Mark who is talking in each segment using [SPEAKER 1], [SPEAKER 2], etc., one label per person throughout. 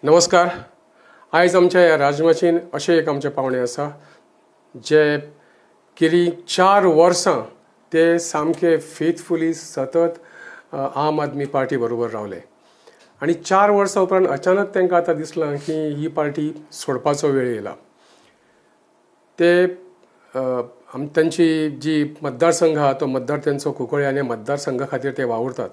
[SPEAKER 1] नमस्कार. आयज आमच्या ह्या राजमाचयेन अशें एक आमचे पावणे आसा जे गेली 4 वर्सां ते सामके फेथफुली सतत आम आदमी पार्टी बरोबर रावले आनी 4 वर्सां उपरांत अचानक तांकां आतां दिसलां की ही पार्टी सोडपाचो वेळ येयला. ते तांची जी मतदारसंघ आहा तो मतदार तांचो कुंकळ्ळे आनी मतदारसंघा खातीर ते वावुरतात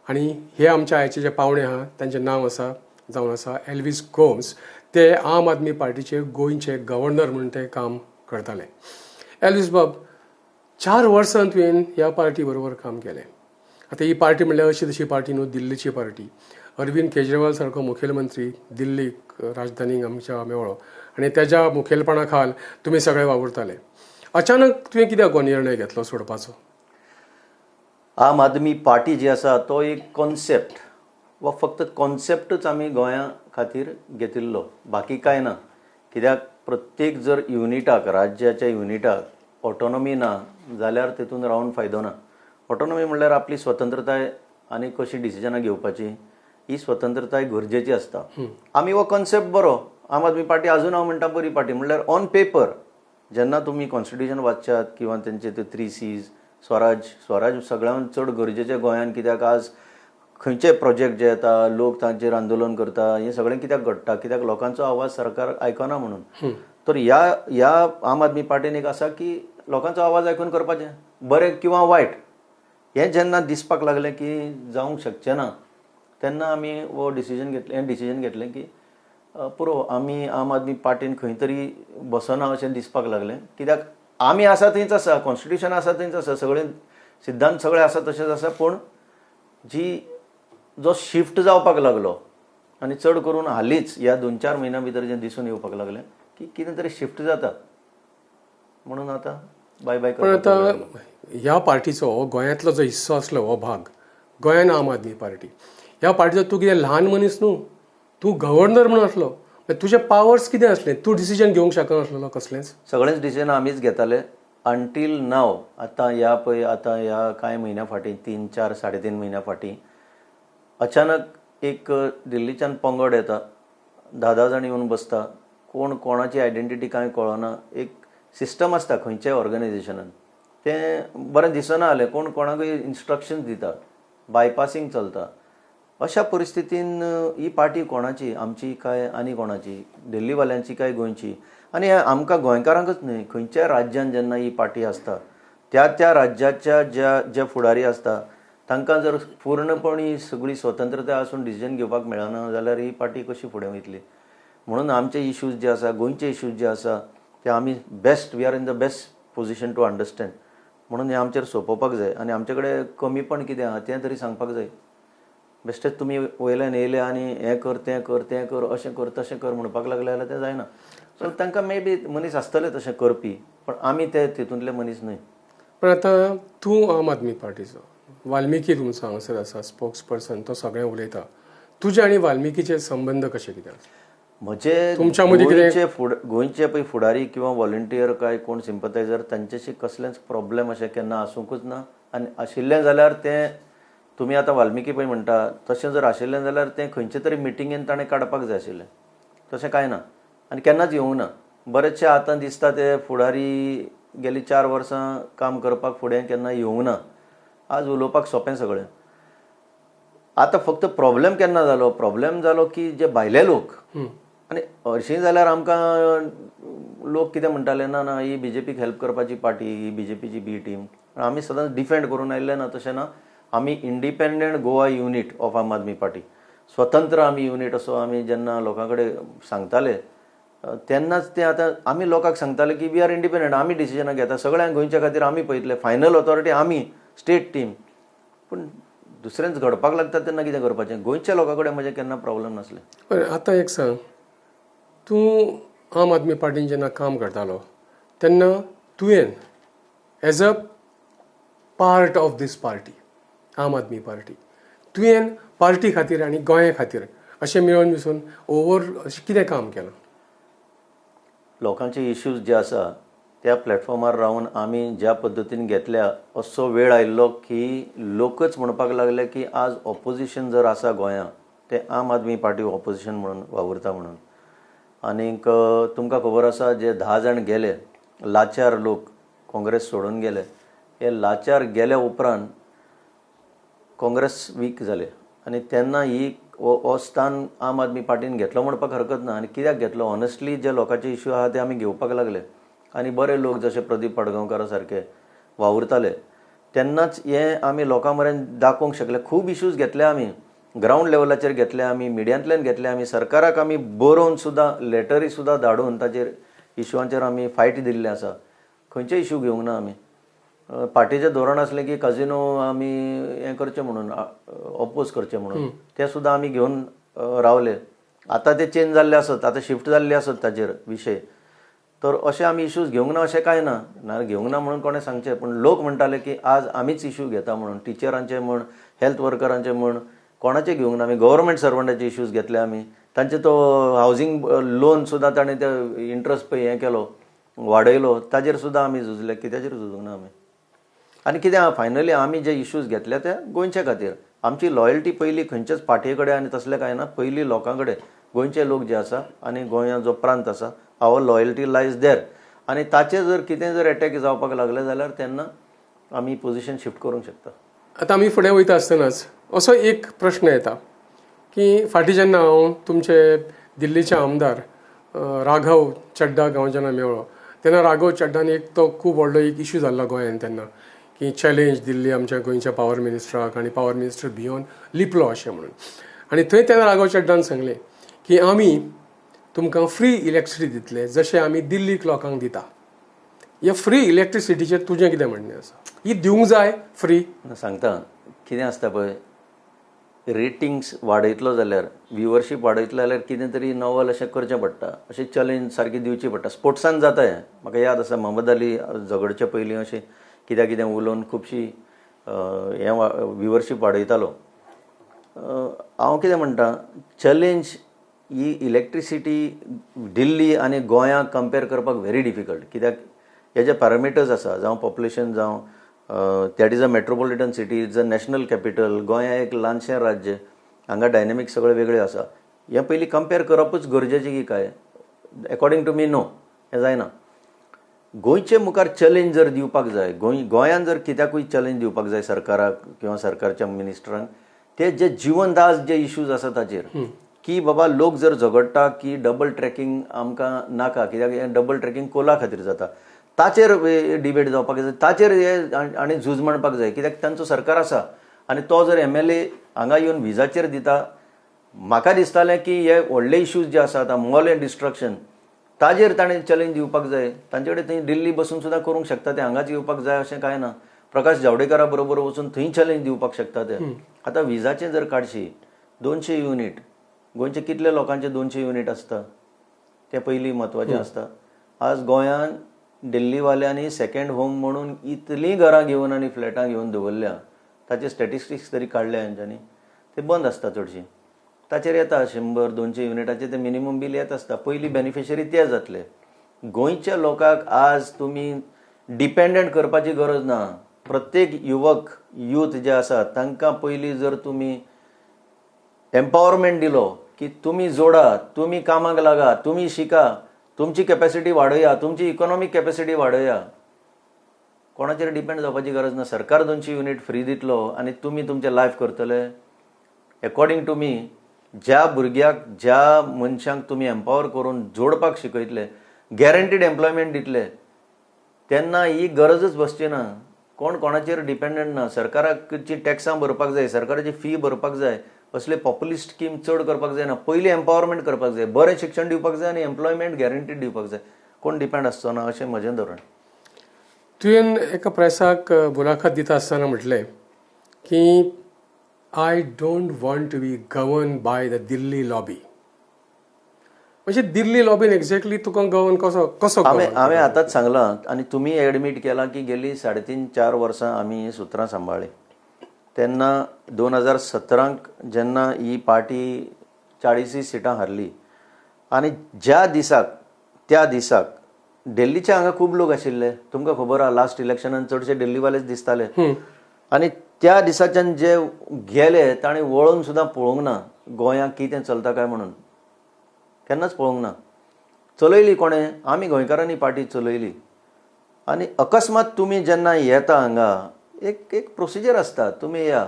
[SPEAKER 1] आनी हे आमच्या आयचे जे पावणे आहा तांचें नांव आसा जावन आसा एल्वीस गोम्स. ते आम आदमी पार्टीचे गोंयचे गव्हर्नर म्हूण ते काम करताले. एल्वीस बाब, 4 वर्सां तुवें ह्या पार्टी बरोबर काम केलें. आतां ही पार्टी म्हणल्यार अशी तशी पार्टी न्हू, दिल्लीची पार्टी. अरविंद केजरीवाल सारको मुखेलमंत्री दिल्लीक राजधानीक आमच्या मेळ्ळो आनी तेज्या मुखेलपणा खाल तुमी सगळे वावुरताले. अचानक तुवें कित्याक हो निर्णय घेतलो सोडपाचो?
[SPEAKER 2] आम आदमी पार्टी जी आसा तो एक कॉन्सेप्ट वा फक्त कॉन्सेप्टच आमी गोंया खातीर घेतिल्लो, बाकी कांय ना. कित्याक प्रत्येक जर युनिटाक, राज्याच्या युनिटाक ऑटोनॉमी ना जाल्यार तेतून रावन फायदो ना. ऑटोनॉमी म्हणल्यार आपली स्वतंत्रताय आनी कशी डिसिजनां घेवपाची ही स्वतंत्रताय गरजेची आसता. आमी हो कॉन्सेप्ट बरो, आम आदमी पार्टी अजून हांव म्हणटा बरी पार्टी म्हणल्यार ऑन पेपर जेन्ना तुमी कॉन्स्टिट्युशन वाचशात किंवा तेंचे ते 3 C's, Swaraj, Swaraj सगळ्यांत चड गरजेचें गोंयान. कित्याक आज खंयचे प्रोजेक्ट जे येता लोक तांचेर आंदोलन करता, हें सगळें कित्याक घडटा? कित्याक लोकांचो आवाज सरकार आयकना म्हणून. तर ह्या आम आदमी पार्टीन एक आसा की लोकांचो आवाज आयकून करपाचें, बरें किंवा वायट. हें जेन्ना दिसपाक लागलें की जावंक शकचें ना तेन्ना आमी हो डिसिजन घेतलें, हें डिसिजन घेतलें की पुरो, आमी आम आदमी पार्टीन खंय तरी बसना अशें दिसपाक लागलें. कित्याक आमी आसा थंयच आसा, कॉन्स्टिट्युशन आसा थंयच आसा, सगळे सिद्धांत सगळे आसा तशेंच आसा. पूण जी जो शिफ्ट जावपाक लागलो आनी चड करून हालींच ह्या 2-4 म्हयन्यां भितर जें दिसून येवपाक लागलें की कितें तरी शिफ्ट जाता म्हणून आतां बाय बाय.
[SPEAKER 1] पण आतां ह्या पार्टीचो गोंयांतलो जो हिस्सो आसलो हो भाग गोंयान आम आदमी पार्टी, ह्या पार्टीचो तूं कितें ल्हान मनीस न्हू, तूं गव्हर्नर म्हणून आसलो, तुजे पावर्स कितें आसले? तूं डिसिजन घेवंक शकनासलो कसलेंच?
[SPEAKER 2] सगळेंच डिसिजन आमीच घेताले अंटील नाव. आतां ह्या पळय, आतां ह्या कांय म्हयन्यां फाटीं, 3, 4, 3.5 म्हयन्यां फाटीं अचानक एक दिल्लीच्यान पंगड येता, 10-10 जाण येवन बसता, कोण कोणाची आयडेंटिटी कांय कळना. एक सिस्टम आसता खंयच्याय ऑर्गनायझेशनान, तें बरें दिसना जालें, कोण कोणाकूय इन्स्ट्रक्शन्स दिता, बायपासींग चलता. अशा परिस्थितीन ही पार्टी कोणाची, आमची काय आनी कोणाची, दिल्लीवाल्यांची काय गोंयची? आनी आमकां गोंयकारांकच न्हय, खंयच्याय राज्यान जेन्ना ही पार्टी आसता त्या त्या राज्याच्या ज्या जे फुडारी आसता तांकां जर पूर्णपणी सगळी स्वतंत्रताय आसून डिसिजन घेवपाक मेळना जाल्यार ही पार्टी कशी फुडें वयतली? म्हणून आमचे इश्यूज जे आसा, गोंयचे इश्यूज जे आसा ते आमी best, we are in the best position to understand. म्हणून हें आमचेर सोंपोवपाक जाय आनी आमचे कडेन कमीपण कितें आहा तें तरी सांगपाक जाय. बेश्टेच तुमी वयल्यान येयले आनी हें कर तें कर तें कर अशें कर तशें कर म्हणपाक लागले जाल्यार तें जायना. सो तांकां मे बी मनीस आसतले तशें करपी, पण आमी ते तितूंतले मनीस न्हय.
[SPEAKER 1] पण आतां तूं आम आदमी पार्टीचो, वाल्मिकी तुमचो हांगासर आसा स्पोक्स पर्सन, तो सगळें उलयता. तुजे आनी वाल्मिकीचे संबंद कशे कितें आसा?
[SPEAKER 2] म्हजे
[SPEAKER 1] तुमच्या मदीं कितें
[SPEAKER 2] गोंयचे पळय फुडारी किंवा वॉलंटियर काय कोण सिंपथायझर तांच्याशी कसलेंच प्रॉब्लेम अशें केन्ना आसूंकच ना. आनी आशिल्लें जाल्यार तें तुमी आतां वाल्मिकी पळय म्हणटा तशें जर आशिल्लें जाल्यार तें खंयचे तरी मिटिंगेन ताणें काडपाक जाय आशिल्लें, तशें कांय ना आनी केन्नाच येवंक ना. बरेचशे आतां दिसता ते फुडारी गेली 4 वर्सां काम करपाक फुडें केन्ना येवंक ना. आज उलोवपाक सोंपें सगळें. आतां फक्त प्रॉब्लेम केन्ना जालो? प्रॉब्लेम जालो की जे भायले लोक, आनी हरशीं जाल्यार आमकां लोक कितें म्हणटाले, ना ना ही बीजेपीक हेल्प करपाची पार्टी, ही बीजेपीची बी टीम. आमी सदांच डिफेंड करून आयिल्ले ना, तशें ना. आमी independent Goa unit of Aam Aadmi party, स्वतंत्र आमी युनीट असो आमी जेन्ना लोकां कडेन सांगताले तेन्नाच ते आतां आमी लोकांक सांगताले की we are independent, आमी डिसिजनां घेता, सगळ्यांक गोंयच्या खातीर आमी पळयतले, फायनल ऑथॉरिटी आमी, स्टेट टीम. पूण दुसरेंच घडपाक लागता तेन्ना कितें करपाचें? गोंयच्या लोकां कडेन म्हजें केन्ना प्रॉब्लेम नासलें.
[SPEAKER 1] बरें, आतां एक सांग, तूं आम आदमी पार्टीन जेन्ना काम करतालो तेन्ना तुवें as a part of this party, Aam Aadmi party, तुवें पार्टी खातीर आनी गोंया खातीर अशें मेळून मिसळून ओवर अशें कितें काम केलां?
[SPEAKER 2] लोकांचे इश्यूज जे आसा त्या प्लॅटफॉर्मार रावन आमी ज्या पद्दतीन घेतल्या असो वेळ आयिल्लो की लोकच म्हणपाक लागले की आज ऑपोजिशन जर आसा गोंयांत ते आम आदमी पार्टी ऑपोजिशन म्हणून वावुरता म्हणून. आनीक तुमकां खबर आसा जे 10 जाण गेले लाचार लोक काँग्रेस सोडून गेले, हे लाचार गेल्या उपरांत काँग्रेस वीक जाले आनी तेन्ना ही हो स्थान आम आदमी पार्टीन घेतलो म्हणपाक हरकत ना. आनी कित्याक घेतलो, ऑनेस्टली जे लोकांचे इश्यू आहा ते आमी घेवपाक लागले आनी बरे लोक जशे प्रदीप पाडगांवकारा सारके वावुरताले तेन्नाच हें आमी लोकां मेरेन दाखोवंक शकले. खूब इश्यूज घेतले आमी, ग्रावंड लेवलाचेर घेतले आमी, मिडियांतल्यान घेतले आमी, सरकाराक आमी बरोवन सुद्दां लेटरी सुद्दां धाडून ताचेर इश्यूआंचेर आमी फायट दिल्ले आसा. खंयचे इश्यू घेवंक ना आमी. पार्टीचें धोरण आसलें की काजिनो आमी हें करचें म्हणून, ऑपोज करचें म्हणून, तें सुद्दां आमी घेवन रावले. आतां ते चेंज जाल्ले आसत, आतां शिफ्ट जाल्ले आसत ताचेर विशय. तर अशें आमी इश्यूज घेवंक ना अशें कांय ना, ना घेवंक ना म्हणून कोणें सांगचें, पूण लोक म्हणटाले की आज आमीच इश्यू घेता म्हणून, टिचरांचे म्हण, हेल्थ वर्करांचे म्हण, कोणाचे घेवंक ना आमी. गव्हर्मेंट सर्वंटाचे इश्यूज घेतले आमी, तांचे तो हावजींग लोन सुद्दां ताणें ते इंट्रस्ट पळय हें केलो वाडयलो, ताजेर सुद्दां आमी झुजले. कित्याचेर झुजूंक ना आमी. आनी कितें आहा फायनली आमी जे इश्यूज घेतले ते गोंयचे खातीर. आमची लॉयल्टी पयली खंयच्याच पार्टी कडेन आनी तसलें कांय ना, पयली लोकां कडेन, गोंयचे लोक जे आसा आनी गोंया जो प्रांत आसा, our loyalty lies there. आनी ताचे जर कितें जर एटॅक जावपाक लागले जाल्यार तेन्ना आमी पोजिशन शिफ्ट करूंक शकता.
[SPEAKER 1] आतां आमी फुडें वयता आसतनाच असो एक प्रश्न येता की फाटीं जेन्ना हांव तुमचे दिल्लीचे आमदार राघव चड्डाक हांव जेन्ना मेळ्ळो तेन्ना राघव चड्डान एक तो खूब व्हडलो एक इशू जाल्लो गोंयान तेन्ना की चॅलेंज दिल्ली आमच्या गोंयच्या पावर मिनिस्टराक आनी पावर मिनिस्टर भियोन लिपलो अशें म्हणून. आनी थंय तेन्ना राघव चड्डान सांगलें की आमी तुमकां फ्री इलेक्ट्रिसिटी दितले जशें आमी दिल्लीक लोकांक दिता. ह्या फ्री इलेक्ट्रिसिटीचेर तुजें कितें म्हणणें आसा? ही दिवंक जाय फ्री?
[SPEAKER 2] सांगता कितें आसता पळय, रेटिंग्स वाडयतलो जाल्यार, व्युवरशीप वाडयतलो जाल्यार कितें तरी नवल अशें करचें पडटा, अशें चॅलेंज सारकी दिवची पडटा. स्पोर्ट्सान जाता हें, म्हाका याद आसा मोहम्मद अली झगडचे पयलीं अशें कित्याक कितें उलोवन खुबशी हें व्युवरशीप वाडयतालो. हांव कितें म्हणटा, चॅलेंज ही इलेक्ट्रिसिटी दिल्ली आनी गोंयाक कंपेर करपाक व्हेरी डिफिकल्ट. कित्याक हे जे पॅरामिटर्स आसा, जावं पॉप्युलेशन, जावं that is a metropolitan city, it's a national capital. गोंया एक ल्हानशें राज्य, हांगा डायनेमिक्स सगळे वेगळे आसा. हें पयलीं कंपेर करपूच गरजेचें की काय? अकॉर्डिंग टू मी नो, हें जायना. गोंयचे मुखार चॅलेंज जर दिवपाक जाय, गोंयान जर कित्याकूय चॅलेंज दिवपाक जाय सरकाराक किंवा सरकारच्या मिनिस्टरांक, ते जे जिवंत आज जे इश्यूज आसा ताचेर की बाबा लोक जर झगडटा की डबल ट्रॅकिंग आमकां नाका, कित्याक हें डबल ट्रॅकिंग कोला खातीर जाता, ताचेर डिबेट जावपाक जाय, ताचेर हे आनी झूज मांडपाक जाय. कित्याक तांचो सरकार आसा आनी तो जर MLA हांगा येवन विजाचेर दिता, म्हाका दिसतालें की हे व्हडले इश्यूज जे आसा आतां मॉल एंड डिस्ट्रक्शन, ताजेर ताणें चॅलेंज दिवपाक जाय. तांचे कडेन थंय दिल्ली बसून सुद्दां करूंक शकता ते, हांगाच येवपाक जाय अशें कांय ना. प्रकाश जावडेकरा बरोबर वचून थंय चॅलेंज दिवपाक शकता ते. आतां विजाचें जर काडशी 200 युनीट, गोंयचे कितले लोकांचे 200 युनीट आसता तें पयलीं म्हत्वाचें आसता. आज गोंयान दिल्लीवाल्यांनी सेकंड होम म्हणून इतलीं घरां घेवन आनी फ्लॅटां घेवन दवरल्या, ताचे स्टॅटिस्टिक्स तरी काडल्या हेंच्यांनी, ते बंद आसता चडशीं. ताचेर येता 100-200 युनिटाचें ते मिनिमम बील येत आसता. पयलीं बेनिफिशरी ते जातले. गोंयच्या लोकांक आज तुमी डिपेंडंट करपाची गरज ना. प्रत्येक युवक, यूथ जे आसा तांकां पयलीं जर तुमी एम्पावरमेंट दिलो की तुमी जोडा, तुमी कामाक लागा, तुमी शिका, तुमची कॅपॅसिटी वाडया, तुमची इकॉनॉमीक कॅपॅसिटी वाडया, कोणाचेर डिपेंड जावपाची गरज ना. सरकार 200 युनीट फ्री दितलो आनी तुमी तुमचें लायफ करतले. अकॉर्डिंग टू मी, ज्या भुरग्याक, ज्या मनशांक तुमी एम्पावर करून जोडपाक शिकयतले, गॅरंटीड एम्प्लॉयमेंट दितले, तेन्ना ही गरजच बसची ना. कोण कोणाचेर डिपेंडंट ना. सरकाराची टॅक्सां भरपाक जाय, सरकाराची फी भरपाक जाय, असले पॉप्युलिस्ट स्कीम चड करपाक जायना. पयलीं एम्पावरमेंट करपाक जाय, बरें शिक्षण दिवपाक जाय आनी एम्प्लॉयमेंट गॅरंटीड दिवपाक जाय. कोण डिपेंड आसचो ना अशें म्हजें धोरण.
[SPEAKER 1] तुवें एका प्रेसाक मुलाखत दिता आसतना म्हटलें की I don't want to be govern by the Delhi lobby. म्हणजे दिल्ली लॉबीन एक्झॅक्टली तुका गवर्न कसो कसो
[SPEAKER 2] हांवें आतांच सांगलां आनी तुमी एडमीट केलां की गेली 3.5-4 वर्सां आमी ही सुत्रां सांबाळ्ळी. तेन्ना 2017 जेन्ना ही पार्टी 40 सिटां हारली आनी ज्या दिसाक त्या दिसाक दिल्लीचे हांगा खूब लोक आशिल्ले, तुमकां खबर आहा लास्ट इलेक्शनान चडशे दिल्लीवालेच दिसताले. आनी त्या दिसाच्यान जे गेले ताणें वळोवन सुद्दां पळोवंक ना. गोंयांत कितें चलता काय म्हणून, केन्नाच पळोवंक ना. चलयली कोणें? आमी गोंयकारांनी पार्टी चलयली. आनी अकस्मात तुमी जेन्ना येता हांगा, एक एक प्रोसिजर आसता. तुमी या,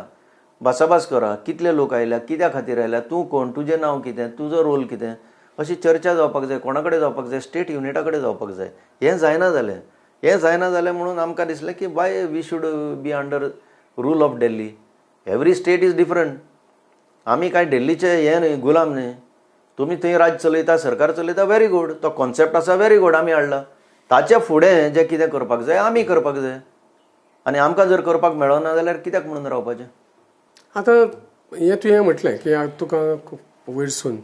[SPEAKER 2] भासाभास करा, कितले लोक आयल्या, कित्या खातीर आयल्या, तूं कोण, तुजें नांव कितें, तुजो रोल कितें, अशी चर्चा जावपाक जाय. कोणा कडेन जावपाक जाय? स्टेट युनिटा कडेन जावपाक जाय. हें जायना जालें. हें जायना जालें म्हणून आमकां दिसलें की why we should be under rule of Delhi. Every state is different. आमी कांय दिल्लीचे हें न्हय, गुलाम न्हय. तुमी थंय राज्य चलयता, सरकार चलयता, व्हेरी गूड, तो कॉन्सेप्ट आसा, व्हेरी गूड, आमी हाडला. ताच्या फुडें जें कितें करपाक जाय आमी करपाक जाय. आनी आमकां जर करपाक मेळना जाल्यार कित्याक म्हणून रावपाचें?
[SPEAKER 1] आतां हें तुवें म्हटलें की तुका वयरसून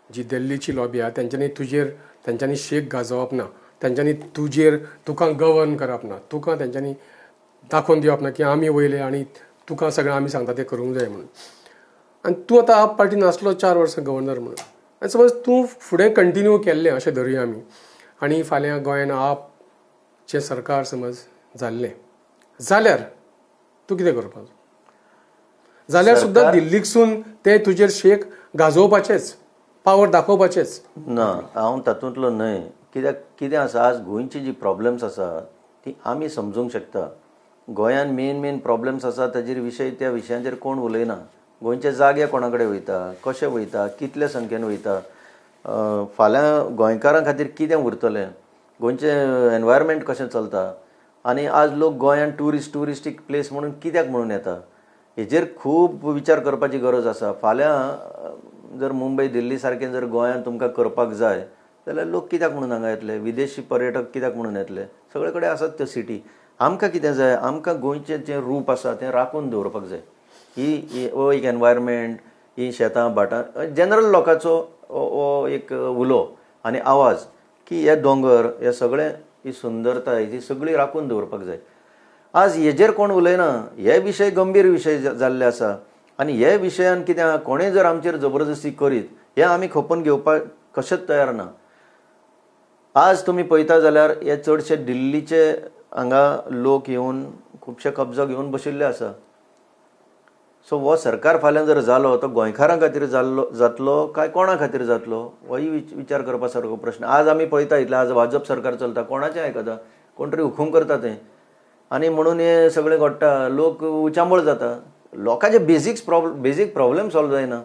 [SPEAKER 1] जी दिल्लीची लॉबी आहा तेंच्यांनी तुजेर तेंच्यांनी शेक गाजोवप ना, तेंच्यांनी तुजेर तुका गवर्न करप ना, तुका तेंच्यांनी दाखोवन दिवप ना की आमी वयले आनी तुका सगळें आमी सांगता तें करूंक जाय म्हणून. आनी तूं आतां आप पार्टी नासलो 4 वर्सां गव्हर्नर म्हणून, आनी समज तूं फुडें कंटिन्यू केल्लें अशें धरुया आमी, आनी फाल्यां गोंयान आपचें सरकार समज जाल्लें जाल्यार तूं कितें करपाचो? जाल्यार सुद्दां दिल्लीकसून ते तुजेर शेक गाजोवपाचेच, पावर दाखोवपाचेच.
[SPEAKER 2] ना, हांव तातूंतलो न्हय. कित्याक कितें आसा, आज गोंयची जी प्रॉब्लम्स आसा ती आमी समजूंक शकता. गोंयान मेन मेन प्रॉब्लम्स आसा ताजेर विशय, त्या विशयांचेर कोण उलयना. गोंयचे जागे कोणा कडेन वयता, कशे वयता, कितले संख्येन वयता, फाल्यां गोंयकारां खातीर कितें उरतलें, गोंयचें एनवायरमेंट कशें चलता, आनी आज लोक गोंयान ट्युरिस्टीक प्लेस म्हणून कित्याक म्हणून येता, हेजेर खूब विचार करपाची गरज आसा. फाल्यां जर मुंबय दिल्ली सारकें जर गोंयान तुमकां करपाक जाय जाल्यार लोक कित्याक म्हणून हांगा येतले, विदेशी पर्यटक कित्याक म्हणून येतले? सगळे कडेन आसात त्यो सिटी. आमकां कितें जाय, आमकां गोंयचें जें रूप आसा तें राखून दवरपाक जाय. ही हो एक एनवायरमेंट, ही शेतां भाटां, जनरल लोकांचो हो एक उलो आनी आवाज की हे दोंगर, हे सगळें, ही सुंदरताय ही सगळी राखून दवरपाक जाय. आज हेजेर कोण उलयना. हे विशय गंभीर विशय जाल्ले आसा. आनी हे विशयान कितें आहा, कोणें जर आमचेर जबरदस्ती करीत हें आमी खपून घेवपाक कशेंच तयार ना. आज तुमी पळयता जाल्यार हे चडशे दिल्लीचे हांगा लोक येवन खुबशे कब्जो घेवन बशिल्ले आसा. सो हो सरकार फाल्यां जर जालो तो गोंयकारां खातीर जाल्लो जातलो काय कोणा खातीर जातलो, होय विचार करपा सारको प्रश्न. आज आमी पळयता इतलें, आज भाजप सरकार चलता, कोणाचें आयकता, कोण तरी हुकूम करता तें, आनी म्हणून हें सगळें घडटा, लोक उचांबळ जाता. लोकांचे बेजीक प्रॉब्लेम सॉल्व जायना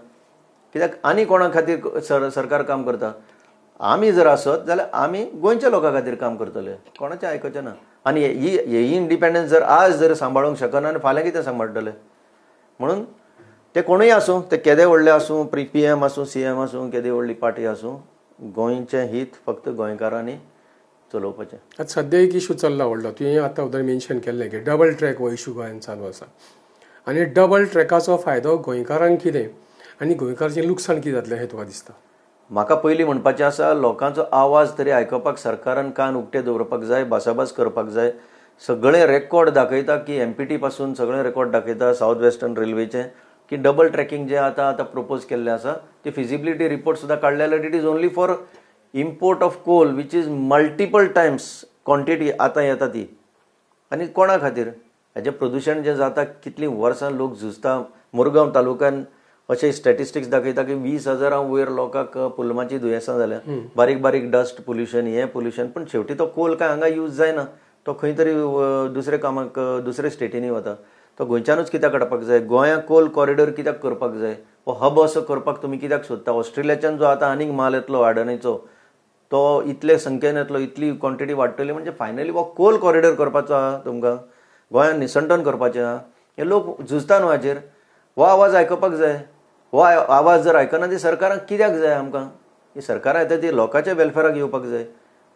[SPEAKER 2] कित्याक आनी कोणा खातीर सरकार काम करता. आमी जर आसत जाल्यार आमी गोंयच्या लोकां खातीर काम करतले, कोणाचें आयकचें ना. आनी ही इंडिपेंडन्स जर आज जर सांबाळूंक शकना आनी फाल्यां कितें सांबाळटले? म्हणून ते कोणूय आसूं, ते केदे व्हडले आसूं, पी एम आसूं, सी एम आसूं, केदी व्हडली पार्टी आसूं, गोंयचें हीत फक्त गोंयकारांनी चलोवपाचें.
[SPEAKER 1] आतां सद्या एक इशू चल्ला व्हडलो, तुवें आतां उदर मेन्शन केल्लें की डबल ट्रॅक हो इशू गोंयांत चालू आसा, आनी डबल ट्रॅकाचो फायदो गोंयकारांक कितें आनी गोंयकारांचें लुकसाण कितें जातलें हें तुका दिसता?
[SPEAKER 2] म्हाका पयलीं म्हणपाचें आसा, लोकांचो आवाज तरी आयकपाक सरकारान कान उक्ते दवरपाक जाय, भासाभास करपाक जाय. सगळें रेकॉर्ड दाखयता की एम पी टी पासून सगळें रेकॉर्ड दाखयता सावथ वेस्टर्न रेल्वेचें की डबल ट्रॅकिंग जें आतां आतां प्रपोज केल्लें आसा ती फिजिबिलिटी रिपोर्ट सुद्दां काडले जाल्यार it is only for import of coal which is multiple times quantity आतां येता ती. आनी कोणा खातीर हेजें प्रदुशण जें जाता, कितलीं वर्सां लोक झुजता. मुरगांव तालुक्यान अशें स्टॅटिस्टिक्स दाखयता की 20,000 वयर लोकांक पुलमाची दुयेंसां जाल्या, बारीक बारीक डस्ट पोल्युशन, हें पोल्युशन. पण शेवटी तो कोल काय हांगा यूज जायना, तो खंय तरी दुसऱ्या कामाक दुसऱ्या स्टेटींनी वता. तो गोंयच्यानूच कित्याक काडपाक जाय? गोंयांत कोल कॉरिडोर कित्याक करपाक जाय? हो हब असो करपाक तुमी कित्याक सोदता? ऑस्ट्रेलियाच्यान जो आतां आनीक माल येतलो अडाणीचो, तो इतले संख्येन येतलो, इतली क्वॉन्टिटी वाडटली, म्हणजे फायनली हो कोल कॉरिडोर करपाचो आहा तुमकां, गोंयांत निसंटन करपाचें आहा. हे लोक झुजता न्हू हाजेर. हो आवाज आयकपाक जाय. हो आवाज जर आयकना ती सरकाराक कित्याक जाय आमकां? ही सरकारां येता ती लोकांच्या वेलफेराक येवपाक जाय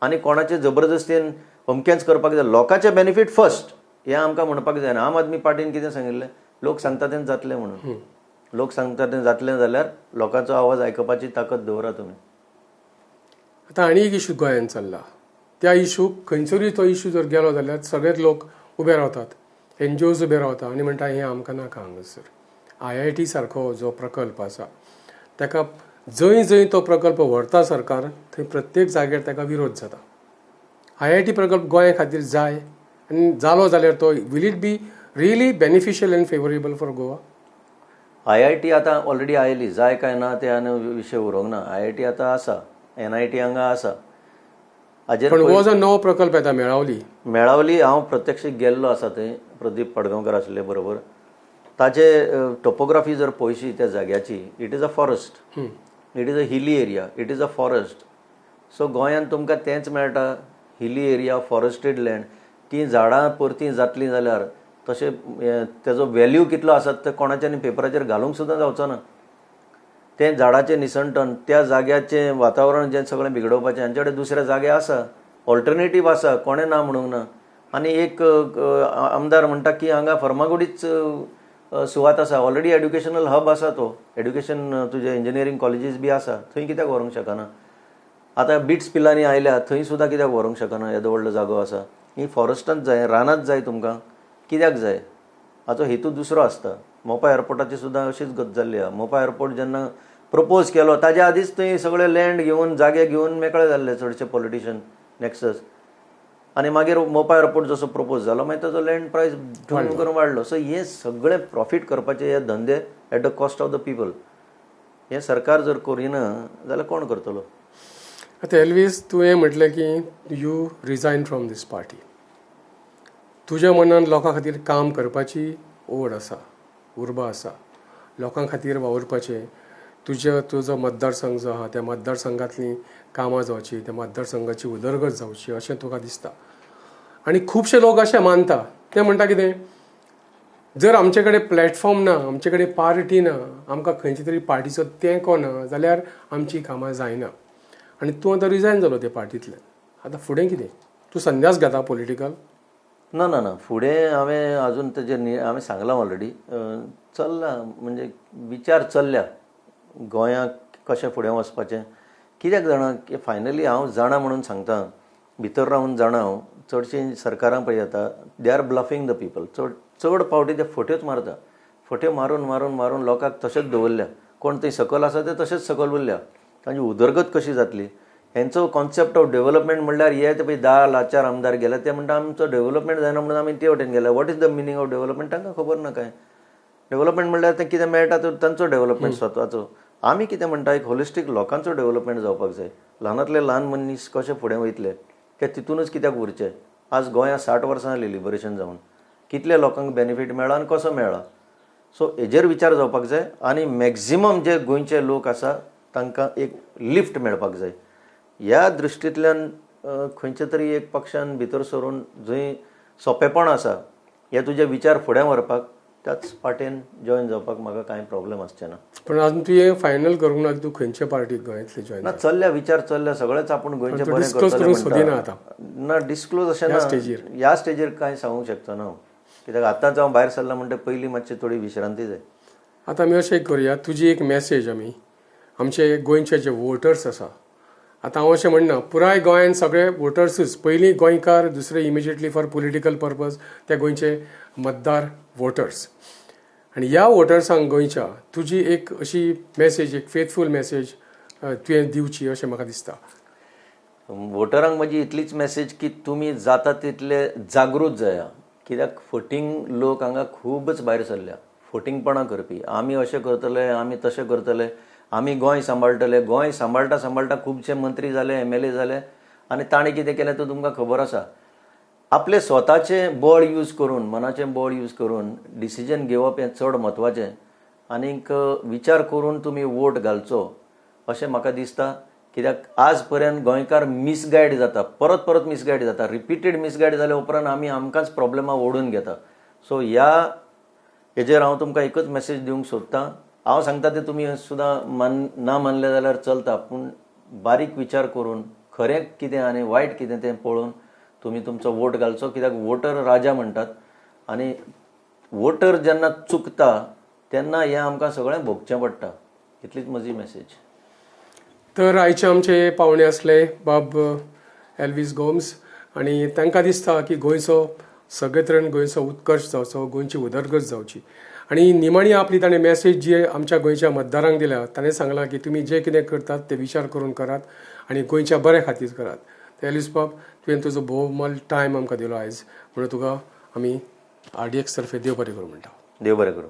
[SPEAKER 2] आनी कोणाचे जबरदस्तीन अमकेंच करपाक जाय. लोकांचे बेनिफीट फर्स्ट हें आमकां म्हणपाक जायना. आम आदमी पार्टीन कितें सांगिल्लें, लोक सांगता तें जातलें म्हणून. लोक सांगता तें जातलें जाल्यार लोकांचो आवाज आयकपाची ताकद दवरा तुमी.
[SPEAKER 1] आतां आनी एक इशू गोंयांत चल्ला, त्या इशूक खंयसरूय तो इशू जर गेलो जाल्यार सगळेच लोक उबे रावतात, एन जी ओज उबे रावता आनी म्हणटा हें आमकां नाका हांगासर. I I T सारको जो प्रकल्प आसा ताका जंय जंय तो प्रकल्प व्हरता सरकार थंय प्रत्येक जाग्यार ताका विरोध जाता. I I T प्रकल्प गोंया खातीर जाय आनी जालो जाल्यार तो will it be really beneficial and favourable for Goa?
[SPEAKER 2] IIT आतां ऑलरेडी आयली, जाय काय ना ते आनी विशय उरोंक ना. IIT आतां आसा, NIT हांगा आसा. हाजेर
[SPEAKER 1] पण हो जो नवो प्रकल्प येता मेळावली,
[SPEAKER 2] मेळावली हांव प्रत्यक्ष गेल्लो आसा थंय, प्रदीप पाडगांवकर आसले बरोबर. ताजे टोपोग्राफी जर पळयशी त्या जाग्याची, it is a forest, it is a hilly area, it is a forest. So गोंयांत तुमकां तेंच मेळटा, हिली एरिया, फॉरेस्टेड लँड. तीं झाडां परतीं जातलीं जाल्यार तशें तेजो वेल्यू कितलो आसा तें कोणाच्यानी पेपराचेर घालूंक सुद्दां जावचो ना. तें झाडाचें निसंटन, त्या जाग्याचें वातावरण जें सगळें बिगडोवपाचें, हांचे कडेन दुसरे जागे आसा, ऑल्टरनेटीव आसा, कोणें ना म्हणूंक ना. आनी एक आमदार म्हणटा की हांगा फर्मागुडीच सुवात आसा, ऑलरेडी एड्युकेशनल हब आसा तो, एड्युकेशन तुजें इंजिनियरींग कॉलेजीस बी आसा, थंय कित्याक व्हरूंक शकना? आतां बिट्स पिलांनी आयल्या थंय सुद्दां कित्याक व्हरूंक शकना? येदो व्हडलो जागो आसा, ही फॉरेस्टांत जाय, रानांत जाय, तुमकां कित्याक जाय? हाचो हेतू दुसरो आसता. मोपा एअरपोर्टाची सुद्दां अशीच गत जाल्ली आसा. मोपा एअरपोर्ट जेन्ना प्रपोज केलो ताज्या आदींच थंय सगळे लँड घेवन जागे घेवन मेकळे जाल्ले चडशे पॉलिटिशन नॅक्सस. आनी मागीर मोपा एअरपोर्ट जसो प्रपोज जालो मागीर ताजो लँड प्रायस ढूम करून वाडलो. सो हे सगळे प्रॉफीट करपाचे हे धंदे at the cost of the people. हें सरकार जर करिना जाल्यार कोण करतलो?
[SPEAKER 1] आतां एल्वीस, तुवें म्हटलें की you resign from this party. तुज्या मनान लोकां खातीर काम करपाची ओड आसा, उर्बा आसा, लोकां खातीर वावुरपाचें. तुज्या तुजो मतदारसंघ जो आहा त्या मतदारसंघांतलीं कामां जावची, त्या मतदारसंघाची उदरगत जावची अशें तुका दिसता. आनी खुबशे लोक अशें मानता, ते म्हणटा कितें, जर आमचे कडेन प्लॅटफॉर्म ना, आमचे कडेन पार्टी ना, आमकां खंयचे तरी पार्टीचो तेंको ना जाल्यार आमचीं कामां जायना. आनी तूं आतां रिजायन जालो ते पार्टींतल्यान, आतां फुडें कितें? तूं संन्यास घेता पॉलिटिकल?
[SPEAKER 2] ना ना ना, फुडें हांवें अजून तेजेर हांवें सांगलां ऑलरेडी, चल्ला म्हणजे विचार चल्ल्या गोंयांक कशें फुडें वचपाचें. कित्याक जाणा की फायनली हांव जाणा म्हणून सांगता, भितर रावन जाणा हांव, चडशीं सरकारां पळय येता, they are bluffing the people. चड चड फावटी ते फट्योच मारता, फट्यो मारून मारून मारून लोकांक तशेंच दवरल्या. कोण थंय सकयल आसा ते तशेंच सकयल उरल्या. तांची उदरगत कशी जातली? हेंचो कॉन्सेप्ट ऑफ डेव्हलपमेंट म्हणल्यार हे ते पळय 10 लाचार आमदार गेले ते म्हणटा आमचो डेव्हलपमेंट जायना म्हणून आमी ते वटेन गेले. What is the meaning of development तांकां खबर ना. काय डेव्हलपमेंट म्हणल्यार तें कितें मेळटा तो तांचो डेव्हलपमेंट स्वताचो. आमी कितें म्हणटा, एक होलिस्टीक लोकांचो डेव्हलपमेंट जावपाक जाय. ल्हानांतले ल्हान मनीस कशे फुडें वयतले ते तितूनच कित्याक उरचे? आज गोंयांत 60 वर्सां जालीं लिबरेशन जावन, कितल्या लोकांक बेनिफीट मेळ्ळा आनी कसो मेळ्ळा? सो हेजेर विचार जावपाक जाय. आनी मॅक्झिमम जे गोंयचे लोक आसा तांकां एक लिफ्ट मेळपाक जाय. ह्या दृश्टींतल्यान खंयच्या तरी एक पक्षान भितर सरून जंय सोंपेपण आसा हे तुजे विचार फुडें व्हरपाक त्याच पार्टीन जॉयन जावपाक म्हाका कांय प्रॉब्लेम आसचे ना.
[SPEAKER 1] पण अजून तुवें फायनल करूंक ना तूं खंयचे पार्टीक गोंयांतले जॉयन?
[SPEAKER 2] ना, चल्ल्या विचार चल्ल्या, सगळेच आपूण गोंयचे बरें
[SPEAKER 1] डिस्क्लोज
[SPEAKER 2] करतले
[SPEAKER 1] करूंक सोदिना
[SPEAKER 2] म्हणटा.
[SPEAKER 1] आतां?
[SPEAKER 2] ना, डिस्क्लोज अशें
[SPEAKER 1] ह्या
[SPEAKER 2] ना,
[SPEAKER 1] स्टेजीर
[SPEAKER 2] ह्या स्टेजीर कांय सांगूंक शकचो ना हांव, कित्याक आतांच हांव भायर सरला म्हणटा पयलीं मातशी थोडी विश्रांती जाय.
[SPEAKER 1] आतां आमी अशें करुया, तुजी एक मॅसेज आमी आमचे गोंयचे जे वोटर्स आसा, आतां हांव अशें म्हणना पुराय गोंयान सगळे वोटर्सूच, पयलीं गोंयकार, दुसरे इमिजिएटली फॉर पॉलिटिकल पर्पज ते गोंयचे मतदार वोटर्स. आनी ह्या वोटर्सांक गोंयच्या तुजी एक अशी मॅसेज, एक फेथफूल मॅसेज तुवें दिवची अशें म्हाका दिसता.
[SPEAKER 2] वोटरांक म्हजी इतलीच मॅसेज की तुमी जाता तितले जागृत जाया. कित्याक फटींग लोक हांगा खूबच भायर सरल्या, फटींगपणां करपी. आमी अशें करतले, आमी तशें करतले, आमी गोंय सांबाळटले. गोंय सांबाळटा सांबाळटा खुबशे मंत्री जाले, MLA जाले, आनी ताणें कितें केलें तें तुमकां खबर आसा. आपले स्वताचें बळ यूज करून, मनाचें बळ यूज करून डिसिजन घेवप हें चड म्हत्वाचें. आनीक विचार करून तुमी वोट घालचो अशें म्हाका दिसता. कित्याक आज पर्यंत गोंयकार मिसगायड जाता, परत परत मिसगायड जाता, रिपीटेड मिसगायड जाल्या उपरांत आमी आमकांच प्रॉब्लेमां ओडून घेता. सो ह्या हेजेर हांव तुमकां एकच मॅसेज दिवंक सोदतां. हांव सांगता तें तुमी सुद्दां ना मानलें जाल्यार चलता, पूण बारीक विचार करून खरें कितें आनी वायट कितें तें पळोवन तुमी तुमचो वोट घालचो. कित्याक वोटर राजा म्हणटात, आनी वोटर जेन्ना चुकता तेन्ना हें आमकां सगळें भोगचें पडटा. इतलीच म्हजी मॅसेज.
[SPEAKER 1] तर आयचे आमचे पावणे आसले बाब एल्वीस गोम्स, आनी तांकां दिसता की गोंयचो सगळे तरेन गोंयचो उत्कर्श जावचो, गोंयची उदरगत जावची. आनी निमाणी आपली ताणें मॅसेज जी आमच्या गोंयच्या मतदारांक दिल्या, ताणें सांगलां की तुमी जें कितें करतात तें विचार करून करात आनी गोंयच्या बऱ्या खातीर करात. तर एल्वीस बाब, तुवें तुजो भोवमोल टायम आमकां दिलो आयज, म्हणून तुका आमी RDX तर्फे देव बरें करूं म्हणटा.
[SPEAKER 2] देव बरें करूं.